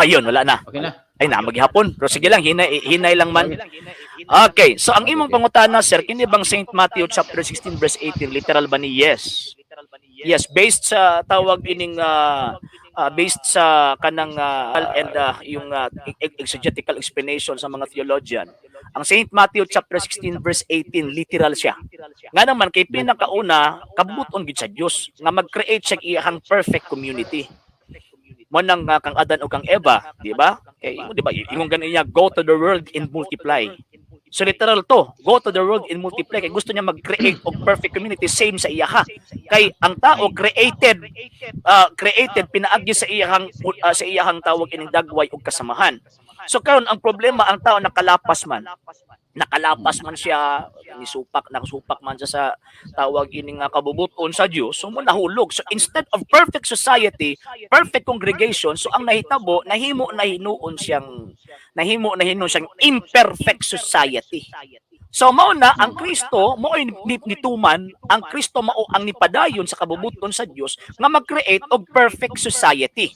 Ayun, wala na. Okay na. Ay na, maghapon. Pero sige lang, hinay, hinay lang man. Okay, so ang imong pangutana, sir, kini bang St. Matthew chapter 16 verse 18, literal ba ni? Yes. Yes, based sa tawag ining based sa kanang and yung exegetical explanation sa mga theologian. Ang St. Matthew chapter 16 verse 18, literal siya. Nga naman kay pinakauna, kabuton gid sa Dios nga mag-create siya iyang perfect community. Mo nang kang Adan o kang Eva, di ba? Kay di ba ingon gani niya, "Go to the world and multiply." So literal to, "Go to the world and multiply," kay gusto niya mag-create og perfect community same sa iyaha. Kay ang tao created created pinaagi sa iyahang tawag ining dagway og kasamahan. So karon, ang problema, ang tao nakalapas man. Nakalapas man siya, nisupak, nakasupak man siya sa tawag ining kabubuton sa Dios, so mo nahulog. So instead of perfect society, perfect congregation, so ang nahitabo, nahimo na hinuon siyang imperfect society. So mao na ang Kristo mao ay nituman, ang Kristo mao ang nipadayon sa kabubuton sa Dios nga mag-create og perfect society.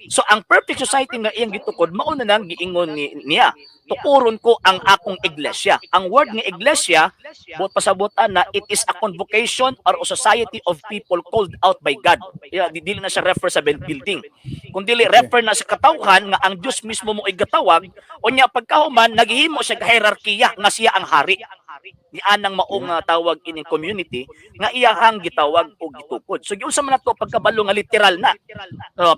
So ang perfect society nga iyang gitukod, mao na nang giingon niya, "Tukuron ko ang akong iglesia." Ang word nga iglesia, buot pasabutan na it is a convocation or a society of people called out by God. Yeah, dili na siya refer sa building. Kung dili refer na sa katawhan nga ang Dios mismo mo gatawag, unya pagkahuman naghihimo siya og hierarkiya nga siya ang hari ni anang maong tawag ining community nga iyahang gitawag o gitukod. So giunsa man nato pagkabalo nga literal na?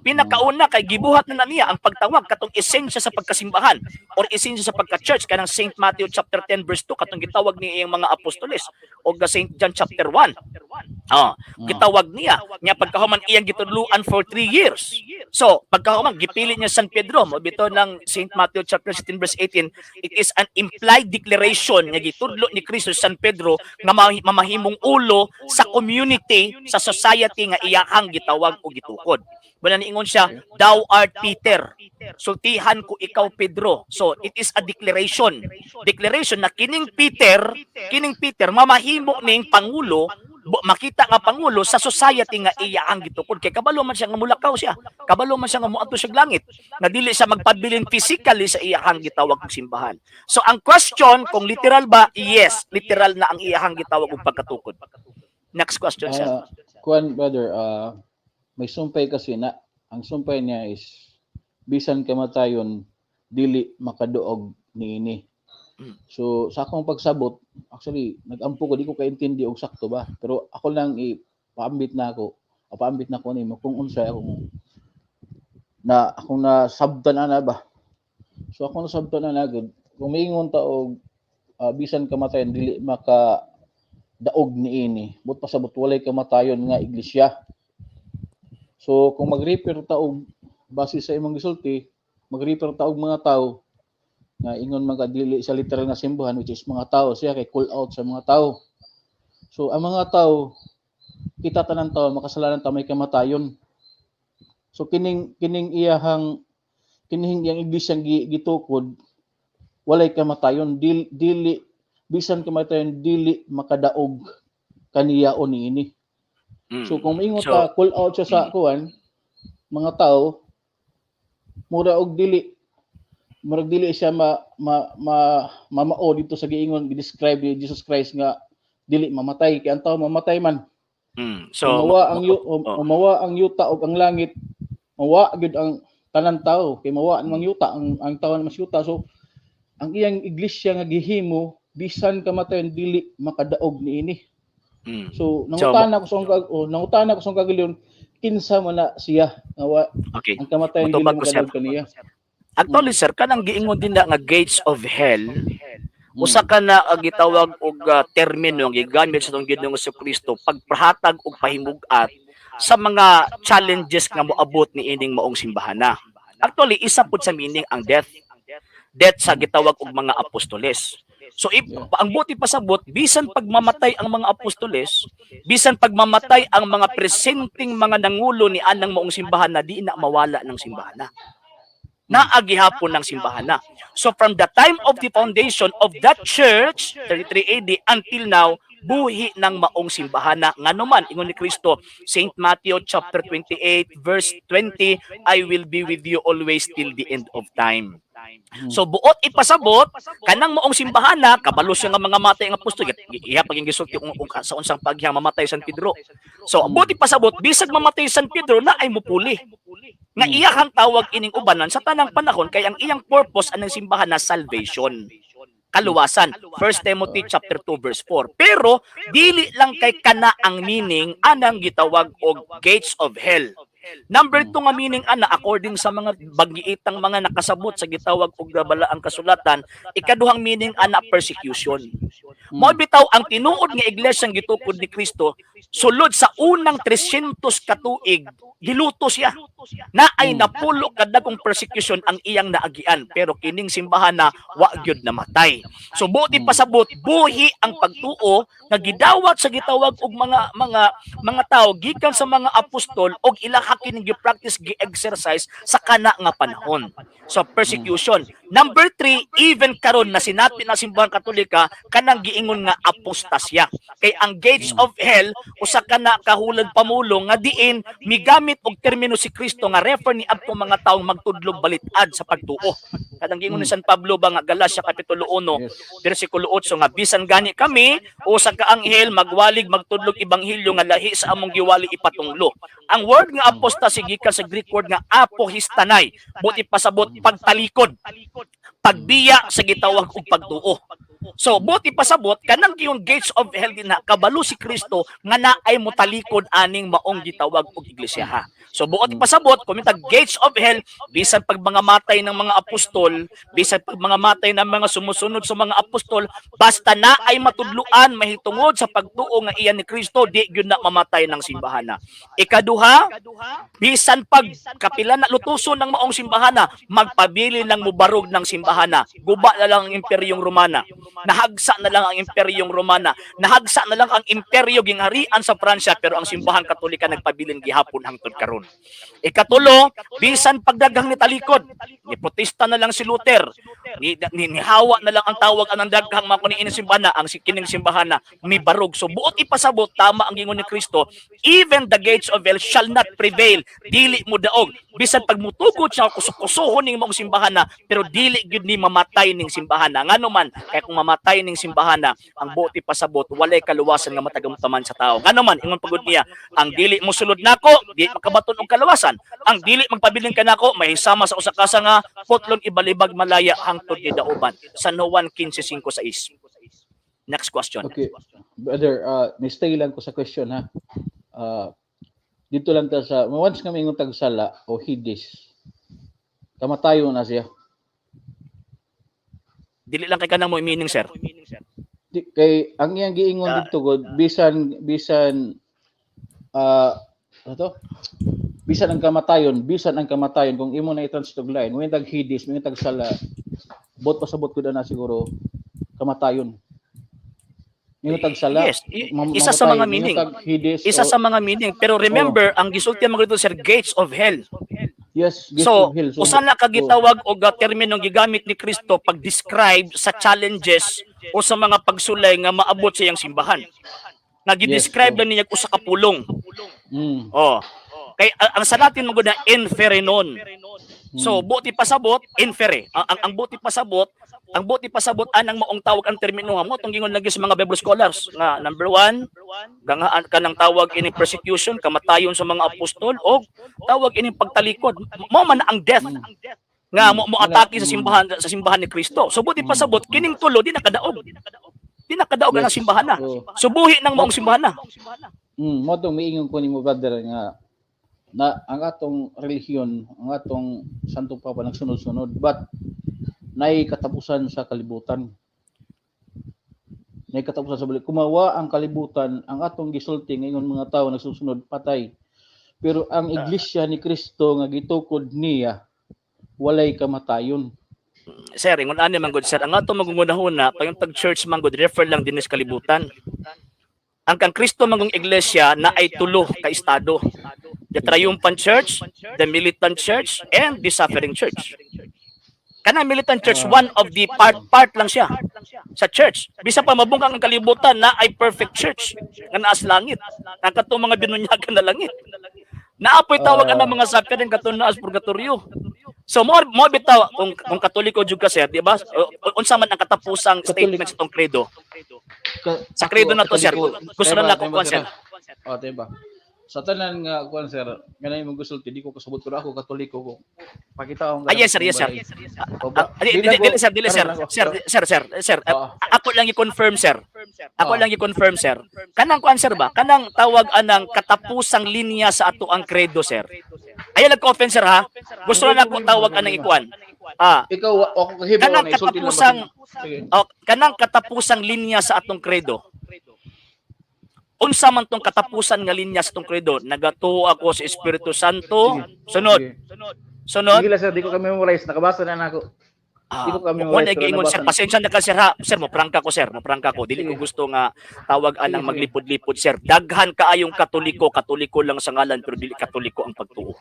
Pinakauna kay gibuhat na niya ang pagtawag, katong esensya sa pagkasimbahan or esensya sa pagka-church, kanang St. Matthew chapter 10 verse 2, katong gitawag ni iyang mga apostoles, o ga St. John chapter 1. Oh, gitawag niya. Nya pagkahuman, iyang gitudluan for 3 years. So, pagkahuman, gipili niya San Pedro. Mo bito ng St. Matthew chapter 16 verse 18, it is an implied declaration nga gitudlo ni Kristo San Pedro nga mamahimong ulo sa community, sa society nga iyahang gitawag o gitukod. Wala niingon siya, "Thou art Peter. Sultihan ko ikaw, Pedro." So, it is a declaration. Declaration na kining Peter mamahimo ning pangulo, makita nga pangulo sa society nga iya ang gitukod, kay kabalo man siya nga mulakaw siya, kabalo man siya nga moadto siya langit, nga dili siya magpabilin physically sa iyahang gitawag og simbahan. So ang question kung literal ba, yes, literal na ang iyahang gitawag og pagkatukod. Next question, sir. Kuan, brother, may sumpay kasi na ang sumpay niya is bisan kamatayon dili makaduog niini. So sa akong pagsabot, actually nagampo ko, di ko kaintindi og sakto ba, pero ako lang ipaambit na ako, o paambit na ko nimo kung unsay akong na akong nasabtan ana ba. So akong nasabtan ana gud, kung miingon ta og bisan kamatayon dili maka daog niini, but pasabot walay kamatayon nga iglesia. So kung mag-refer ta og base sa imong gisulti, mag-refer ta og mga tao nga ingon man ka dili sa literal nga simbahan, which is mga tao siya kay call out sa mga tao. So ang mga tao, kita tanan tao makasalanan ta, may kamatayon. So kining kining iyahang kining iyang iglesia gitukod walay kamatayon, dili, dili bisan kamatayon dili makadaog kaniya o niini. So kung maingon ta call out siya sa kuan mga tao, mura og dili, murag dili siya ma, ma, ma mamao dito sa giingon, gi-describe ni Jesus Christ nga dili mamatay, kay ang tao mamatay man. So Mawa ang mawa ang yuta ug ang langit, mawa gyud ang tanan tao kay mawa ang yuta, ang tao mas yuta. So ang iyang iglesia nga gihimo, bisan kamatayon dili makadaog niini. So nangutana ko sa oh, nangutana ko sa kagilyon, kinsa man na siya nga ang kamatayon dili Motubag ko, sir. Makadaog kaniya? Actually, sir, kanang giingon din na nga gates of hell, usa ka na ang gitawag og termino nga gigamit sa atong Ginoong Kristo pagpahatag og pahimug-at sa mga challenges nga moabot ni ining maong simbahan na. Actually, isa pud sa meaning ang death. Death sa gitawag og mga apostoles. So if, ang buti pasabot, bisan pagmamatay ang mga apostoles, bisan pagmamatay ang mga presenting mga nangulo ni anang maong simbahan na, di na mawala ng simbahan na. Naa gihapon ng simbahan na. So from the time of the foundation of that church, 33 AD until now, buhi ng maong simbahan na. Ngano man, ingon ni Kristo, St. Matthew chapter 28 verse 20, "I will be with you always till the end of time." So buot ipasabot kanang maong simbahan na kabalo siya nga mga matay ang apostol, iya pag gisulti kung sa unsang pagyang mamatay San Pedro. So buot ipasabot, bisag mamatay San Pedro na ay mupuli. Nga iyahang tawag ining ubanan sa tanang panahon kay ang iyang purpose anang simbahan na salvation. Kaluwasan. 1 Timothy chapter 2 verse 4. Pero dili lang kay kana ang meaning anang gitawag og gates of hell. Number 2 nga meaning ana, according sa mga bagiitang mga nakasabot sa gitawag og balaang kasulatan, ikaduhang meaning ana, persecution. Mao bitaw ang tinuod nga iglesia gitukod ni Kristo sulod sa unang 300 ka tuig, giluto siya. Na ay napulo kadagkong persecution ang iyang naagian, pero kining simbahan na wa gyud namatay. So buot pasabot, buhi ang pagtuo nga gidawat sa gitawag og mga tawo gikan sa mga apostol og ilaha kining gi-practice, gi-exercise sa kana nga panahon. So persecution. Number 3, even karon na sinapi na Simbahan Katolika kanang giingon nga apostasya. Kay ang gates of hell usa ka na kahulad pamulong nga diin migamit og termino si Kristo nga refer ni adto mga taong magtudlog balitad sa pagtuo. Kanang giingon ni San Pablo ba nga Galatia kapitulo 1 versikulo 8 nga bisan gani kami o sa kaanghel magwalig magtudlog ebanghelyo nga lahi sa among giwali ipatunglo. Ang word nga apostasy gikan sa Greek word nga apohistanai, buot pasabot pagtalikod, pagbiya sa gitawag og pagtuo. So buot pasabot kanang giyon gates of hell din na kabalo si Kristo nga naay motalikod aning maong gitawag og iglesia ha. So buot pasabot kumita gates of hell, bisan pag mga matay ng mga apostol, bisan pag mga matay ng mga sumusunod sa mga apostol, basta na ay matudluan mahitungod sa pagtuo nga iyan ni Kristo, di gyud na mamatay ng simbahan na. Ikaduha, bisan pag kapila na lutuson ng maong simbahan na, magpabili ng mubarog ng simbahan na. Guba na lang ang Imperyong Romana. Nahagsa na lang ang Imperyong Romana. Nahagsa na lang ang imperyo gingharian sa Pransya, pero ang Simbahan Katolika nagpabilin gihapon hangtod karon. Ikatulo, bisan pagdaghang ni talikod, ni protesta na lang si Luther, ni hawa na lang ang tawag anang daghang mga kuni simbahan na, ang kining simbahan na mibarog. So buot ipasabot, tama ang gingon ni Kristo, even the gates of hell shall not prevail. Dili mo daog. Bisan pag mutugot siya, kusok-kusohon ning maong simbahan na, pero dili gyud ni mamatay ning simbahan na. Ngano man, kay kung mamatay ning simbahan na, ang buot ipasabot, walay kaluwasan nga matagamtaman sa tao. Ngano man, ingon pagod niya, ang dili mo sulod nako, di makabaton og kaluwasan. Ang dili magpabilin kanako, mahisama sa usa ka nga putlon ibalibag malaya hangtod ni dauban. San Juan 15:5-6. Next question. Okay. Brother, ni-stay lang ko sa question ha. Dito lang ta sa once kami ingon tag sala o Hades. Kamatayon na siya. Dili lang kay kanang mo meaning, sir. Di, kay ang iyang giingon dito god, bisan bisan ano to? Bisan ang kamatayon kung imo na i-translate og line, mo tag Hades, mo tag sala, bot pasabot ko na siguro kamatayon. Mo tag sala. Yes, isa sa mga mamatay. meaning. Mo tag Hades. Isa sa mga meaning. Pero remember, ang gisulti mo dito, sir, gates of hell. Yes, gates So, of hell. So, usa na ka gitawag og terminong gigamit ni Kristo pag-describe sa challenges o sa mga pagsulay nga maabot sa iyang simbahan. Nga gi-describe lang niya usa ka pulong. Oh. Kay ang sa Latin mo na inferenon. So buot pasabot infere. Ang buot pasabot anang maong tawag ang termino mo tong gingon lagi sa mga Bible scholars nga number 1 gangaan kanang tawag ini persecution, kamatayon sa mga apostol, o tawag ini pagtalikod. Mao man ang death nga mo atake sa simbahan ni Kristo. So buot pasabot kining tulo di nakadaog. Di nakadaog ang simbahan na. So buhi ng maong simbahan na. Mo tong miingon ko nimo, brother, nga na ang atong relihiyon, ang atong Santo Papa nagsunod-sunod, but nay katapusan sa kalibutan. Nay katapusan sa balik. Kumawa ang kalibutan, ang atong gisulti ngayon mga tao nagsusunod patay. Pero ang Iglesia ni Kristo nga gitukod niya walay kamatayon. Sir, ingon ani man gud, sir, ang ato magungunahuna pag yung tag church man gud refer lang din sa kalibutan. Ang kang Kristo mangong iglesia na ay tulo ka estado. The triumphant church, the militant church, and the suffering church. Kanang militant church, Ah. one of the part part lang siya sa church. Bisa pa mabungkang ang kalibutan na ay perfect church nga naa sa langit. Ang katong mga binunyagan na langit. Naa poy tawag Ah. ang mga suffering katong naa sa purgatorio. So mo bitaw kung Katoliko jud ka, sir, di ba? Unsa man ang katapusang Katoliko. statement sa tong credo? Sa Ako, credo na to, sir. Katoliko. Gusto Tema, na lang ako tema, kuan, sir. Oh, tema. Sa tanan nga kuan, sir, ganay mo gusulti, di ko kasabot, pero ako Katoliko ko. Pakita akong Ah, yes sir, yes sir. O ba? Ah, di, di, dili sir, dili sir. Sir, sir, sir, sir. Ako lang i-confirm, sir. Ako lang i-confirm, sir. Kanang kuan, sir, ba? Kanang tawag anang katapusang linya sa ato ang credo, sir. Ayaw lang ko-offend, sir, ha. Gusto na ako tawag anang ikuan. Ah, Ikaw ako kahibaw kanang na isulti lang katapusang Sige. oh, kanang katapusang linya sa atong credo. Unsa man tong katapusan nga linya sa atong credo? Nagatuo ako sa Espiritu Santo. Sunod, Sige. sunod. Sige lang, sir, di ko kami memorize, nakabasa na nako. Ah, Di ko kami mo na memorize, pero giingon, sir, nabasa na. pasensya na ka, sir, ha. Sir, mo prangka ko, sir, mo prangka ko. Dili ko Sige. gusto nga tawag anang Sige, sige. maglipod-lipod, sir. Daghan kaayong Katoliko, Katoliko lang sa ngalan pero dili Katoliko ang pagtuo.